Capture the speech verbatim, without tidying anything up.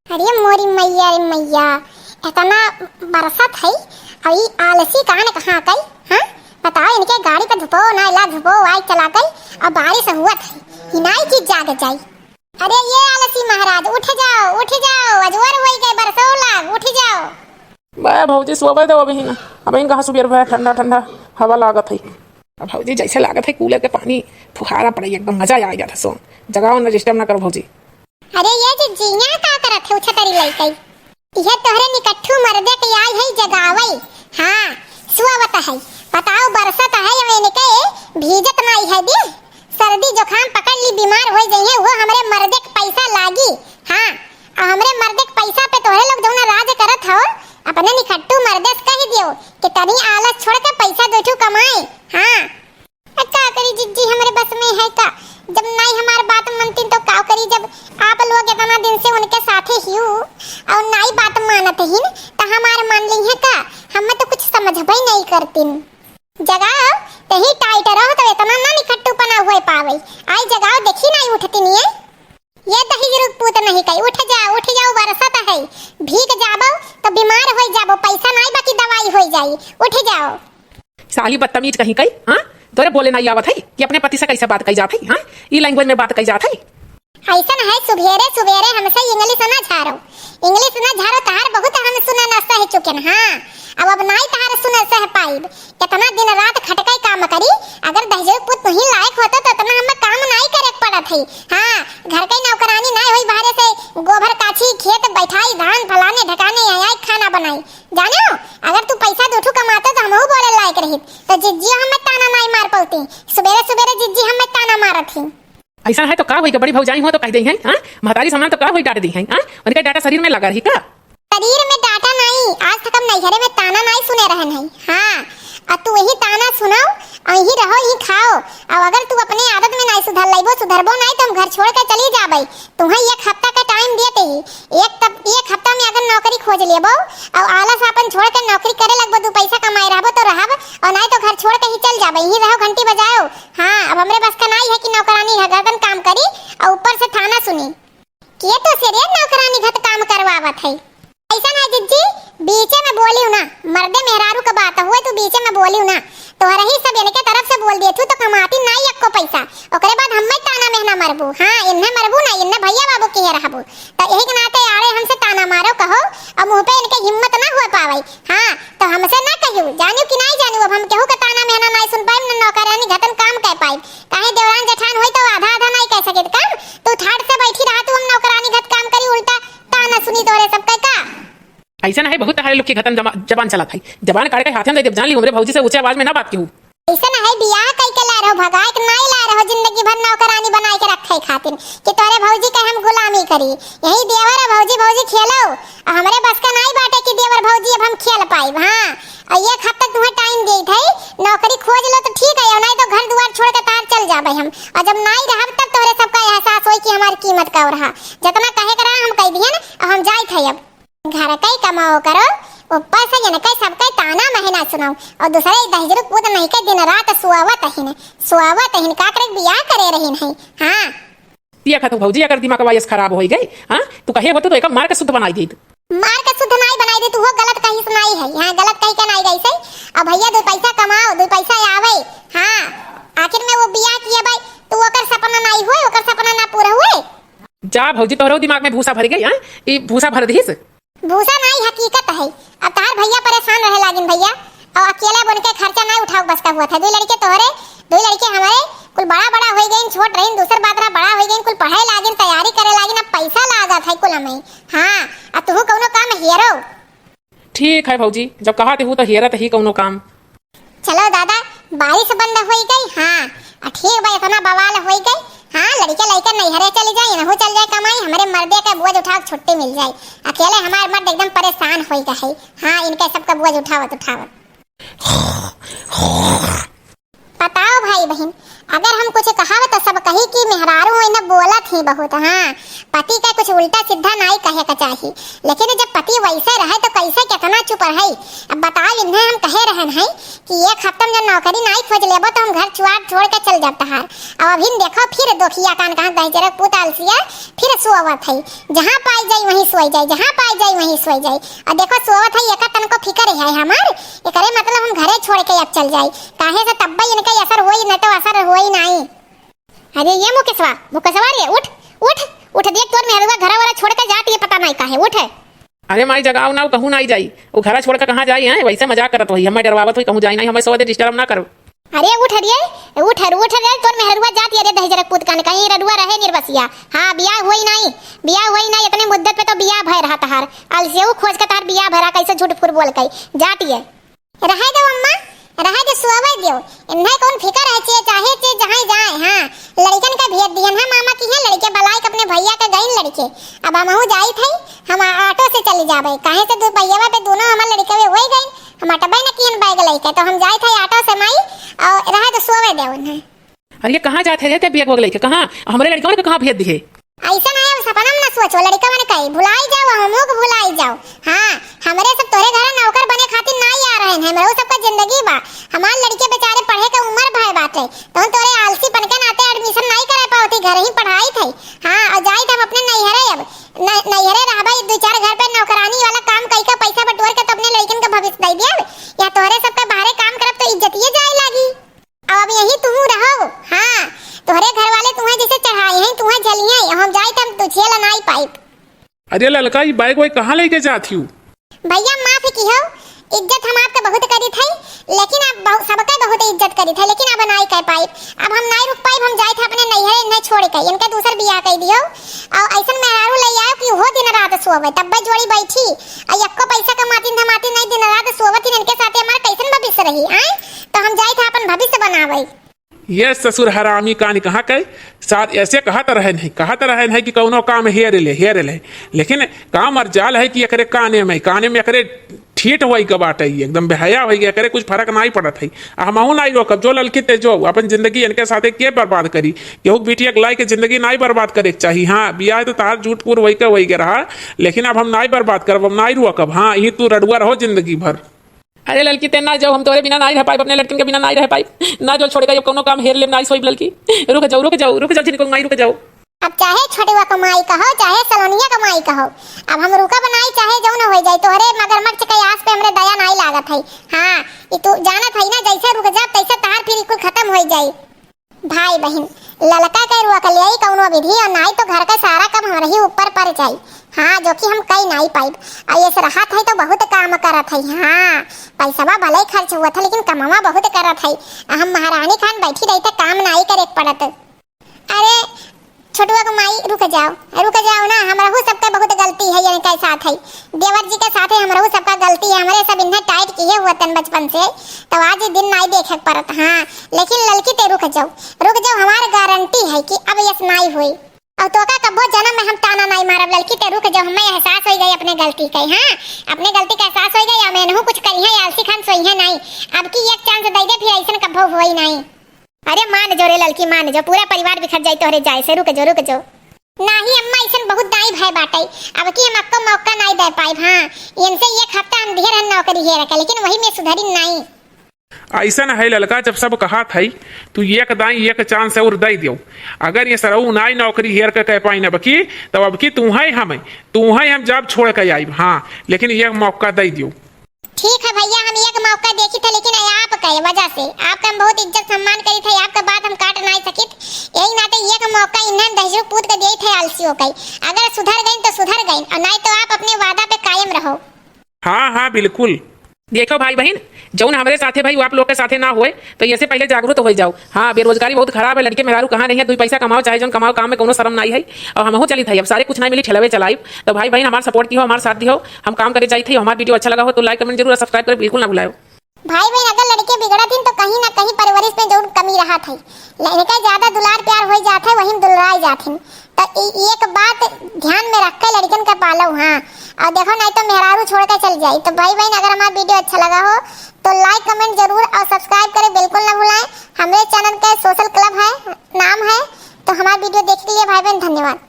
अरे मोरी मैया रे मैया, एतना बरसत है, अउ ई आलसी कहाँ न कहाँ कई, हाँ? बताओ, इनके गाड़ी पे धुपो ना इला, धुपो वाई चला गई, अउ बारिस हुअत है, हिनाई की जाग जाई। अरे ये आलसी महाराज, उठ जाओ, उठ जाओ, अजवर होई गए, बरसो लाग, उठ जाओ। बा भौजी, सोवे दो अबहिन, अबहिन कहाँ सुबेर भया, ठंडा ठंडा हवा लागत है। अब भौजी, जैसे लागत है कूलर के पानी फुहारा पड़े, एकदम मजा आ जात है। सो जगाओ ना, डिस्टर्ब ना करो भौजी। अरे ये जिज्जिया का करत है उछतरी लइकई? यह तोहरे निकट्ठू मर्दे के आई है जगावई। हाँ, सुआवत है। बताओ, बरसत है, अब इनके भीजत नाई है दे। सर्दी जुकाम पकड़ ली, बीमार होई जइहे, वो हमरे मर्दे के पैसा लागी। हाँ, अउ हमरे मर्दे के पैसा पे तोहरे लोग जौना राज करत हो, अपने निकट्ठू मर्दे से कहि दियो कि तनी आलस छोड़ के पैसा दो ठू कमाए। हाँ। अब का करी जिज्जी, हमरे बस में है का? जब नाई हमार बात मानतीन तो का करी? जब आप लोग इतना दिन से उनके साथे हियू अउ नाई बात मानत हीन, त हमार मान ली है का? हमें तो कुछ समझबे नहीं करतीन। जगाओ, तही टाइट रहो तो इतना ना निकट्टूपना हुए पावे। आई जगाओ, देखी नाई उठतीन ये। ये दहिजरू के पूत नहीं कही, उठ जा, उठ जाओ, बरसत है, भीग जाबो तो बीमार होई जाबो, पैसा नाई बाकी दवाई होई जाई, उठ जाओ। साली बदतमीज कहीं कई, हाँ? तोरे बोले नाई आवत है कि अपने पति से कैसे बात कई जात है, हाँ? ई लैंग्वेज में बात कई जात है। ऐसन है, सुबेरे सुबेरे हमसे इंग्लिश ना झारो, इंग्लिश ना झारो, तहार बहुत हम सुने न सह चुकेन, हाँ? अब, अब नाई तहार सुने सह पाइब। इतना दिन रात खटके काम करी, अगर दहिजरू पूत तुही लायक होतो तो इतना हमें काम नाई करे के पड़त है। हाँ, घर के नौकरानी नाई होई, बाहरे से गोबर काछी, खेत बैठाई, धान फलाने ढकाने आई, आई खाना बनाई। जानो, अगर तू पैसा दो ठू कमातो तो हमहू बोले लायक रहित। तो जिज्जियो हमें ताना नाई मार पौती, सुबेरे सुबेरे जिज्जी हमें ताना मारत ही। ऐसा है तो का होई, बड़ी भौजाई हो तो कह दे हैं, हाँ? महतारी समान तो का होई, डांट दी हैं, हाँ? उनके डाटा शरीर में लगा रही का? शरीर में डाटा नाई, आज तक हम नैहरे में ताना नाई सुने रहन है। हाँ, आ तू यही ताना सुनाओ, और यही रहो, यही खाओ। और अगर तू अपने आदत में नाई सुधर लइबो, सुधरबो नाई, तो हम घर छोड़ के चली जाबे। तुम्हें एक हफ्ता का टाइम देते ही, एक तब, एक हफ्ता में अगर नौकरी खोज लेबो और आलस अपन छोड़ के नौकरी करे लगबो, दू पैसा कमाए रहबो तो रहब, और नाई तो घर छोड़ के ही चल जाबे, यही रहो, घंटी बजाओ। हाँ, अब हमरे बस का नाई है कि नौकरानी है, गर्दन काम करी और ऊपर से ताना सुनी। के तो से रे नौकरानी घत काम करवावत है। ऐसा ना जिज्जी, बीचे में बोलियो ना, मर्दे मेहरारू का बात हुए, तू बीचे में बोलियो ना। तोहरे ही सब इनके तरफ से बोल दिए थू तो कमाती नाई एक्को पैसा। ओकरे बाद हम्मे ताना मेहना मरबू। हाँ, इन्हें मरबू ना, इन्हें भैया बाबू किहे रहबू। तो यही के नाते आड़े हमसे ताना मारो कहो, और मुँह पे इनके हिम्मत ना हुए पावे। हाँ, तो हमसे ना कहियो, जानियो कि नाई जानियो, अब हम केहू के ताना मेहना नाई सुन पाइब, न नौकरानी घतन काम कर पाइब। काहे देवरान जेठान होई तो आधा आधा नाई कह सकित काम। तू ठाट से बैठी रहा, तू हम नौकरानी घत काम करी, उल्टा ताना सुनी तोहरे सबके का। ऐसा ना है, बहुत तहारे लोग के घतन जमा-, जबान चलत है। जबान काट के हाथे में दे देब, जान ली, हमरे भौजी से ऊंचे आवाज में ना बात केहू। ऐसा ना है, बियाह कई के ला रहो, भगाए के नाई ला रहो, जिंदगी भर नौकरानी बनाए के रखे खातिर कि तोहरे भौजी के हम गुलामी करी। यही देवर और भौजी, भौजी खेलो, और हमरे बस का नाई बाटे कि देवर भौजी अब हम खेल पाइब। हाँ, और एक हफ्ता तुम्हें टाइम देत है, नौकरी खोज लो तो ठीक है, और नहीं तो घर दुआर छोड़ के तार चल जाबे हम। और जब नाई रहब तब तोहरे सबका एहसास होई कि हमारी कीमत का रहा। जितना कहे के रहा हम कह दिए ना, अब हम जाइत है अब। घर का ही कमाओ करो, ऊपर से इनके सबके ताना महीना सुनाओ, और दूसरे दहिजरू पूत नहीं के दिन रात सुआवत हिन, सुआवत हिन, का करे बियाह करे रहिन है। हाँ। पिया खा तू भौजी, अगर दिमाग वाइस खराब होई गई, हाँ, तू कहे होते तो एक मार के शुद्ध बनाई देत। मार के शुद्ध नाई बनाई देत, वो गलत कहीं से नाई है, यहाँ गलत कहीं के नाई गई से। अब भैया दो पैसा कमाओ, दो पैसा आवे, हाँ, आखिर में वो बियाह किए भाई, तो ओकर सपना नाई हुए, ओकर सपना ना पूरा हुए। जा भौजी, तोहरो दिमाग में भूसा भर गई, हाँ, ई भूसा भर दीस। भूसा नाई, हकीकत है। अब तार भैया परेशान रहे लागिन भैया, और अकेले बन के खर्चा नाई उठाओ बस का हुआ था। दो लड़के तोहरे, दो लड़के हमारे, कुल बड़ा बड़ा हो गए, छोट रहीन, दूसर बात रहा, बड़ा हो गए, कुल पढ़े लागिन, तैयारी करे लागिन, अब पैसा लागत है कुल हमें। हाँ, अब तू कौनो काम हेरो। ठीक है भौजी, जब कहा तेहू तो हेरत ही कौनो काम। चलो दादा, बारिश बंद होई गई। हाँ, आ ठीक बा, इतना बवाल होई गई। हाँ, लड़के लड़के नैहरे चली जाए, इनहू चल जाए कमाई, हमरे मर्दे के बोझ उठाओ, छुट्टी मिल जाए। अकेले हमार मर्द एकदम परेशान होई गए है। हाँ, इनके सबका बोझ उठावत उठावत। बताओ भाई बहिन, अगर हम कुछ कहाब तो सब कही कि मेहरारू हो, इन्हें बोलत ही बहुत, हाँ, पति का कुछ उल्टा सीधा नाई कहे का चाही, लेकिन जब पति वैसे रहे तो कैसे केतना चुप रहे। अब बताओ, इन्हें हम कहे रहन है कि एक हफ्ता में जब नौकरी नाई खोज लेबो तो हम घर चुआर छोड़ के चल जाब तहार। अब अभी देखो फिर दोखिया कान कहाँ दहिजरक पूत आलसिया फिर सोवत है, जहाँ पाई जाई वहीं सोई जाई, जहाँ पाई जाई वहीं सोई जाई। और देखो सोवत है, एकर तनको फिकर है हमार, एकरे मतलब हम घरे छोड़ के अब चल जाई, काहे से तब्बे इनके असर होई, न तो असर होई नाई। अरे ये मुकेशवा, मुकेशवा रे, उठ, उठ, उठ, देख तोर मेहरुआ घरा वाला छोड़ के जात, ये पता नाई काहे, उठ। अरे माई जगाओ ना, कहूँ नाई जाई, वो घरा छोड़ के कहाँ जाई है, वैसे मजाक करत होई, हमें डरवावत होई, कहूँ जाई नाई, हमें सोवे दे, disturb ना करो। अरे उठ रे, उठ, उठ रे, तोर मेहरुआ जात ये रे दहिजरक पूत कान, कहीं रडुआ रहे निर्बसिया। हाँ, बियाह होई नाई, बियाह होई नाई, इतने मुद्दत पे तो बियाह भय रहा तहार, अलसेऊ खोज के तहार बियाह भरा, कैसे झूठ फूर बोल के जात ये। रहे दो अम्मा, रहे दो, सोवे दो। इन्हें कौन फिकर है, चे चाहे चे जहाँ जाए। हाँ, लड़िकन का भेज दिहन है मामा की है, लड़के बलाई के अपने भैया के गइन लड़के। अब हमहू जाई थे, हम आ-, ऑटो से चली जाबे, काहे से दो भैया पे दोनों हमार लड़के हुए होई गइन, हम अटबे न किहन बैग लइके, तो हम जाई थे ऑटो से माई, और रहे दो सोवे दो उन्हें। अरे, कहाँ जात है रे ते बैग वैग लइके? कहाँ? हमरे लड़िकवन के कहाँ भेज दिहे? ऐसा नहीं, अब सपना में ना सोचो, लड़िकवन कई भुलाई जाओ, हमहू के भुलाई जाओ। हाँ, हमरे सब तोरे घर नौकर बने खातिर नाई आ रहे हैं, हमरो सबका जिंदगी बा। हमार लड़िके बेचारे पढ़े के उम्र भय बाटे, तो तोरे आलसीपन के नाते admission नाई करे पावती, घर ही पढ़ाई थे। हाँ, और जाई हम अपने नैहरे अब। न-, नैहरे रहबे, दो चार घर पे नौकरानी वाला काम कई का पैसा बटोर के तो अपने लड़िकन के भविष्य दे दिया। या तोहरे सबके बाहरे काम करब तो इज्जतिये जाए लागी। अब यहीं तुहू रहो। हाँ, तोहरे घर वाले तुहें जैसे चढ़ाई हैं, तुहें झलिए, हम जाई त हम तुझे ला नाई पाइब। अरे ललका, ई बैग वैग कहाँ लेके जात हिउ? भैया माफ किहो, इज्जत हम आपके बहुत करी थे, लेकिन आप बहु-, सबके बहुत इज्जत करी थे, लेकिन अब नाई कह पाइब। अब हम नाई रुक पाइब, हम जाई थे अपने नैहरे इन्हें छोड़ के, इनके दूसर बियाह कर दियो, और ऐसन मेहरारू ले आओ कि वो दिन रात सोवे, तब जोड़ी बैठी, और यक्को पैसा कमाती धमाती नहीं, दिन रात सोवत ही, इनके साथे हमारा कैसन भविष्य रही, आए? तो हम जाई थे अपन भविष्य बनावे। ये ससुर हरामी कान कहाँ के साथ ऐसे कहत रहन है, कहत रहन है कि कौनो काम हेर ले, हेर ले, लेकिन काम और जाल है कि एकरे काने में, काने में एकरे ठीठ होई के बाटे, ई एकदम बेहया होई के, एकरे कुछ फर्क नाई पड़त है। आ हमहू नाई रोकब, जो ललकी ते जो, अपन जिंदगी इनके साथे के बर्बाद करी, केहू के बिटिया के लाई के जिंदगी नाई बर्बाद करे के चाही। हाँ, बियाह तो तहार झूठ फूर होई के, होई के रहा, लेकिन अब हम नाई बर्बाद करब, हम नाई रोकब। हाँ, यही तू रडुआ रहो जिंदगी भर। अरे ललकी, ते ना जाओ, हम तोरे बिना नाई रह पाइब, अपने लड़किन के बिना नाई रह पाइब। ना जाओ, छोड़ के अब कौनो काम हेर लेब, नाई सोइब ललकी। रुक जाओ, रुक जाओ, रुक जाओ, झिनको माई, रुक जाओ। अब चाहे छोटुआ क माई कहो, चाहे सलोनिया क माई कहो, अब हम रुकब नाई, चाहे जौन हो जाए, तोहरे मगरमच्छ के आस पे हमरे दया नाई लागत है। हाँ, ई तू जानत है ना, जैसे रुक जाब, तैसे तहार फिर ई कुल खत्म हो जाई। भाई बहिन, ललका के रोक लियाई कौनो विधि, और नाई तो घर का सारा काम हमरे ही ऊपर पड़ जाई। हाँ, जो कि हम कई नाई पाइब। आ ये से रहत है तो बहुत काम करत है। हाँ, पैसवा भले खर्च हुआ था, लेकिन कमावा बहुत करत है। आ हम महारानी खान बैठी रही तो काम नाई करे के पड़त। अरे, छोटुआ के माई, रुक जाओ, रुक जाओ ना, हमरहू सबके बहुत गलती है, इनके साथ है, देवर जी के साथ है, हमरहू सबका गलती है, हमरे सब इन्हें टाइट किए हुए तन बचपन से, तो आज ये दिन नाई देखे के पड़त। हाँ, लेकिन ललकी ते रुक जाओ, रुक जाओ, हमार गारंटी है कि अब यस नाई होई। और तोका कब्बो जन्म में हम ताना नाई मारब, ललकी ते रुक जाओ, हमें एहसास हो गई अपने गलती के। हाँ, अपने गलती का एहसास हो गई, हम एनहू कुछ करी है, आलसी खान सोई है नाई, अब की एक चांस दे दे, फिर ऐसन कब्बो होई नाई। अरे मान जो रे ललकी, मान जो, पूरा परिवार बिखर जाई तोहरे जाए से। रुक जो, रुक जो। नाही अम्मा, ऐसन बहुत दाई भय बाटे, अब की हम अक्को मौका नाई दे पाइब। हाँ, इनसे एक हफ्ता हम दिहे रहन नौकरी हेर के, लेकिन वही में सुधरी नाई। ऐसन है ललका, जब सब कहा था तू एक दाई एक चांस और दे दियो, अगर ये सरऊ नाई नौकरी हेर के कह पाई न बकी, तब अब की तू है हम, तू है हम जब छोड़ के आइब। हाँ, लेकिन एक मौका दे दियो। ठीक है भैया, हम एक मौका देखी थे, लेकिन आपके वजह से, आपका हम बहुत इज्जत सम्मान करी थे, आपका बात हम काट नाई सकित। यही नाते एक मौका इन्हन दहिजरू पूत के देई थे आलसियों के। अगर सुधर गइन तो सुधर गइन, और नाई तो आप अपने वादा पे कायम रहो। हाँ, हाँ, बिल्कुल। देखो भाई बहिन, जौन हमरे साथे भाई, वो आप लोग के साथे ना होए, तो ये से पहले जागरूक हो जाओ। हाँ, बेरोजगारी बहुत खराब है, लड़के मेहरारू कहाँ नहीं है, दुई पैसा कमाओ, चाहे जौन कमाओ, काम में कोनो शर्म नाई है। और हमहू चली थे, अब सारे कुछ नाई मिली, ठेलवे चलाइब। तो भाई बहिन, हमार support किहो, हमार साथ दिहो, हम काम करे जाई थे। हमार video अच्छा लगा हो तो like, comment जरूर और subscribe करे बिल्कुल ना भुलायो। भाई बहिन, अगर लड़के बिगड़त हिन तो कहीं ना कहीं परवरिश में जरूर कमी रहत है, इनका ज्यादा दुलार प्यार हो जात है, वही में दुलराए जात हिन। तो ई एक बात ध्यान में रख के लड़कन के पालो। हाँ, और देखो, नहीं तो मेहरारू छोड़ के चल जाई। तो भाई बहिन, अगर हमारा video अच्छा लगा हो तो like, comment जरूर और subscribe करें बिल्कुल ना भुलाएं। हमारे channel के social club है, नाम है तो हमार video देखे के लिए भाई बहन धन्यवाद।